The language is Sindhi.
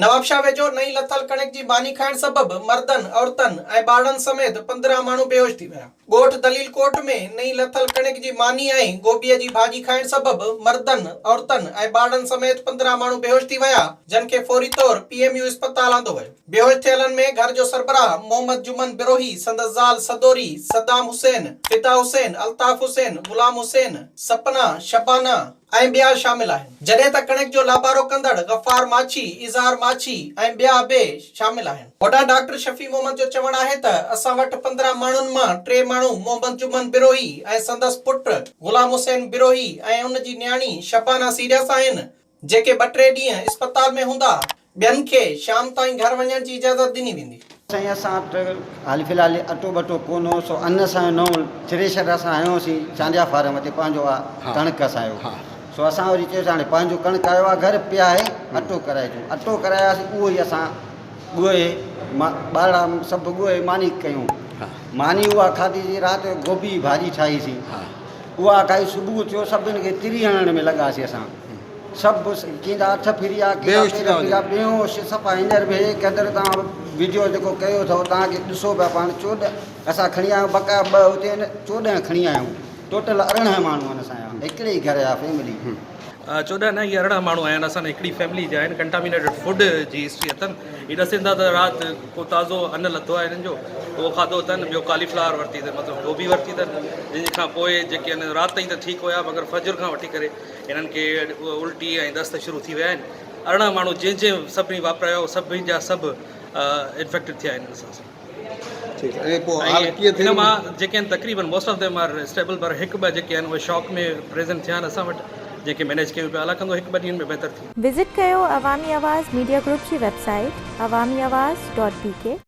نوابشاهه ويجهو نئين لٿل ڪڻڪ جي ماني کائڻ سبب مردن، عورتن ۽ ٻارڙن سميت 15 ماڻهو بيهوش ٿي ويا. ڳوٺ دليل ڪوٽ ۾ نئين لٿل ڪڻڪ جي ماني ۽ گوبيء جي ڀاڄي کائڻ سبب مردن، عورتن ۽ ٻارڙن سميت 15 ماڻهو بيهوش ٿي ويا، جن کي فوري طور پي ايم يو اسپتال آندو ويو. بيهوش ٿيلن ۾ گهر جو سربراهه محمد جمن بروهي، سندس زال صدوري، صدام حسين، فدا حسين، الطاف حسين، غلام حسين، سپنا، شبانه، ۽ ٻيا شامل آهن. جڏهن ته ڪڻڪ جو لابارو ڪندڙ غفار ماڇي، اظهار ماڇي ۽ ٻيا به شامل آهن. هوڏانهن ڊاڪٽر شفيع محمد جو چوڻ آهي ته اسان وٽ 15 ماڻهن مان ٽي ماڻهو محمد جمن بروهي ۽ سندس پٽ غلام حسين بروهي ۽ ان جي نياڻي شبانه سيريس آهن جيڪي ٻه ٽي ڏينهن اسپتال ۾ هوندا، ٻين کي شام تائين گهر وڃڻ جي اجازت ڏني ويندي. سائين اسان وٽ حال في الحال اٽو ٻٽو ڪونه هو سو ان اسان جو نئون ٿريشر اسان هنيوسين چانڊيا فارم تي پنهنجو آ ڪڻڪ اسان جو سو اسان وري چيوسين هاڻي پنهنجو ڪڻڪ آيو آ گهر پيا آهي اٽو ڪرائي اچون اٽو ڪراياسين اهو ئي اسان ڳوهي ٻارڙا سڀ ڳوهي ماني ڪيون ماني اها کاڌي سين رات جو گوبي جي ڀاڄي ٺاهي سين اها کائي صبح ٿيو سڀن کي تري هڻڻ ۾ لڳاسين اسان سڀ ڪنهن جا هٿ ڦري ويا ڪنهن جا پير ڦري ويا بيهوش صفا هينئر به هي قدر توهان وڊيو جيڪو ڪيو اٿو توهان کي ڏسو پيا پاڻ 14 اسان کڻي آيا آهيون بقايا ٻه اتي آهن 14 کڻي آيا آهيون ٽوٽل 18 ماڻهو آهن اسان جا هڪڙي ئي گهر جا فيملي. 14 نه هي 18 ماڻهو آيا آهن اسان هڪڙي فيملي جا آهن ڪنٽامينيٽيڊ فوڊ جي هسٽري اٿن هي ڏسين ٿا ته رات ڪو تازو ان لٿو آهي هنن جو اهو کاڌو اٿن ٻيو ڪالي فلاور ورتي اٿن مطلب گوبي ورتي اٿن جنهن کان پوء جيڪي آهن رات تائين ته ٺيڪ هيا مگر فجر کان وٺي ڪري هنن کي الٽي ۽ دست شروع ٿي ويا آهن. 18 ماڻهو جنهن جنهن سڀني واپرايو سڀني جا سڀ انفيڪٽيڊ ٿيا آهن ان سان. ٺيڪ ۽ پوء حال ڪيئن ٿي ان مان جيڪي آهن تقريبن most of them are stable پر هڪ ٻه جيڪي آهن اهي شاڪ ۾ پريزنٽ ٿيا آهن اسان وٽ جنهن کي مينيج ڪيون پيا الله ڪندو هڪ ٻه ڏينهن ۾ بهتر ٿي وزٽ ڪيو عوامي آواز ميڊيا گروپ جي website Awami Awaz dot B K.